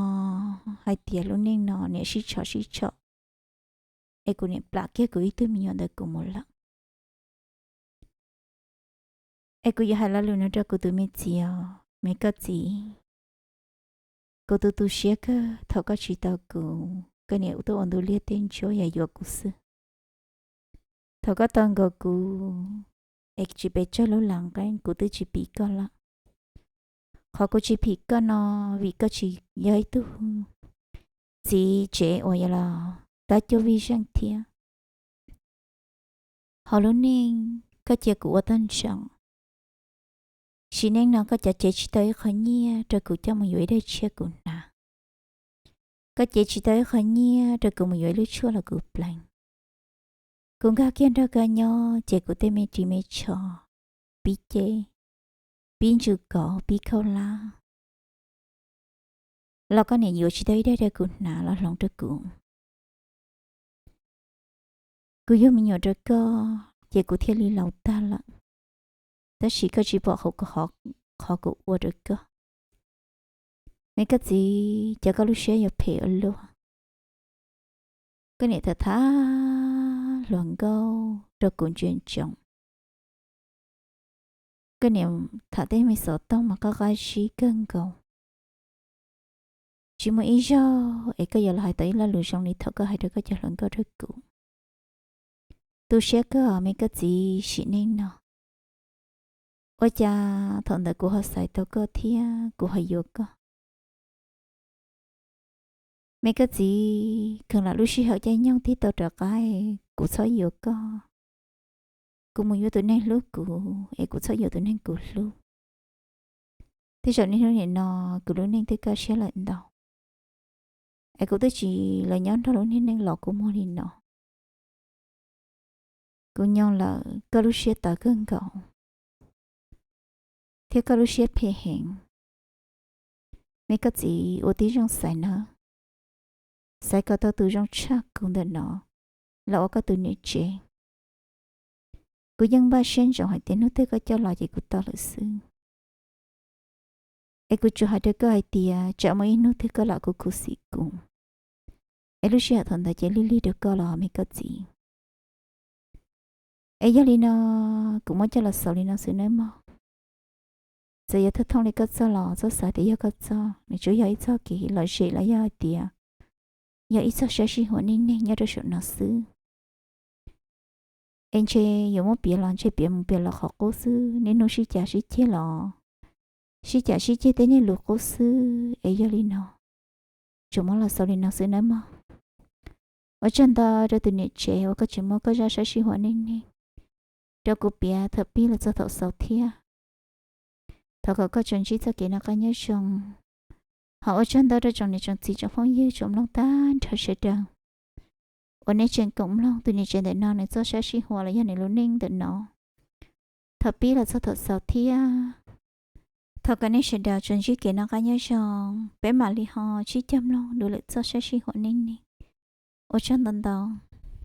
hais tias lub neej no niam sib tshom sib tshom, es kuv niam plam kiag kuv ib tug me nyuam ntawd kuv mus lawm. Es kuv yuav hais lo lus no rau kuv tus me txiv os, me koj txiv. Kuv tu tu siab kawg thaum koj tsis tau kuv, koj niam tuaj ua ntu liag tej ntsuab yog yuav kuv xwb. Thaum koj tau nkaus kuv es tsis pes tsawg lub las nqeeb kuv twb tsis phim koj lawm. Qhov kuv tsis phim koj no vim koj tsis yog ib tug txiv tsev uas yog los tab cuab vij zeej thiab. Hauv lub neej koj cia kuv ua tag ntsoov. Sim neej no koj cov cev tsis tau ib qho nyiaj rau kuv coj mus yuav ib daim tshiab kuv hnav. Koj cev tsis tau ib qho nyiaj rau kuv mus yuav ib lub tshuaj los kuv pleev. Kuv nkag kiag nrog koj nyob ces kuv tej me ris me tsho, pib ceb, pib ntsus kov, pib khaub hlab los koj niam yuav tsis tau ib daim rau kuv hnav los hloov rau kuv. Kuv yug me nyuam rau koj ces kuv thiaj li laus tag lawm, tab sis koj tsis pom qhov kuv ua rau koj. Me koj txiv, cas koj lub siab yuav phem ua luaj. Koj niam tham tham hluas nkauj rau kuv ntsia ntsoov. Koj niam tham tej me xov tooj mas qab qab zib kawg nkaus. Tsis muaj ib zaug es koj yuav los hais tau ib lo lus zoo li thaum koj hais rau koj cov hluas nkauj rau kuv. Tu siab kawg me koj txiv, sim neej no ua cas thaum ntawd kuv ho xaiv tau koj thiab kuv ho yuav koj. Me koj txiv, kheev lam lub sij hawm caij nyoog tig tau rov qab, kuv txhob yuav koj. Kuv mus yuav tus neeg hlub kuv es kuv txhob yuav tus neeg kuv hlub. Tej zaum niaj hnub nim no kuv lub neej twb kaj siab lawm ntau, es kuv twb tsis los nyob nrog lub niag neej los kua muag li no. Kuv nyoog lawm, koj lub siab tawv kawg nkaus thiab koj lub siab phem heev. Me koj txiv, ua tib zoo xaiv nawb, xaiv kom tau tus zoo tshaj kuv ntawm no los ua koj tus niam tsev. Kuv yeej npaj siab ntsoov hais tias hnub twg koj coj los ces kuv tau lawm xwb. Es kuv tsuas hais rau koj hais tias tsam muaj ib hnub twg koj lam khuv khuv xim kuv, es lub sij hawm thaum ntawd ces lig lig rau koj los me koj txiv. Es yog li no, kuv muab coj los xaus li no xwb nawb mog. Txawm yuav thooj thooj li koj txoj los txoj xav tias yog koj txoj, nws tsuas yog ib txoj kev lom zem los yog hais tias yog ib txoj sab sij huam neej neeg nyob rau saum no xwb. Es ntshe yuav muab piav los ntshe piav mus piav los qhov qub xwb, niaj hnub sib cav sib ceg los sib cav sib ceg tej niag lus qub xwb. Es yog li no, tsuas muab los xaus li no xwb nawb mog. Ua tsaug ntau rau tus niam tsev uas koj tseem muab koj zaj sab sij huam neej neeg rau kuv piav thaum pib los txog thaum xaus thiab. Thov kom koj tsuas ntsib txoj kev noj qab nyob zoo. Ho ua tsaug ntau rau tsoom niam tsoom txiv tsoom phooj ywg tsoom mloog tag nrho sawv daws uas nej tseem koom mloog tus niam tsev ntawm no nws txoj sab sij huam los yog nws lub neej ntawm no thaum pib los txog thaum xaus thiab. Thov kom nej sawv daws tsuas ntsib kev noj qab nyob zoo, peb mam li ho sib cog mloog dua lwm txoj sab sij huam neej neeg. Ua tsaug ntau ntau.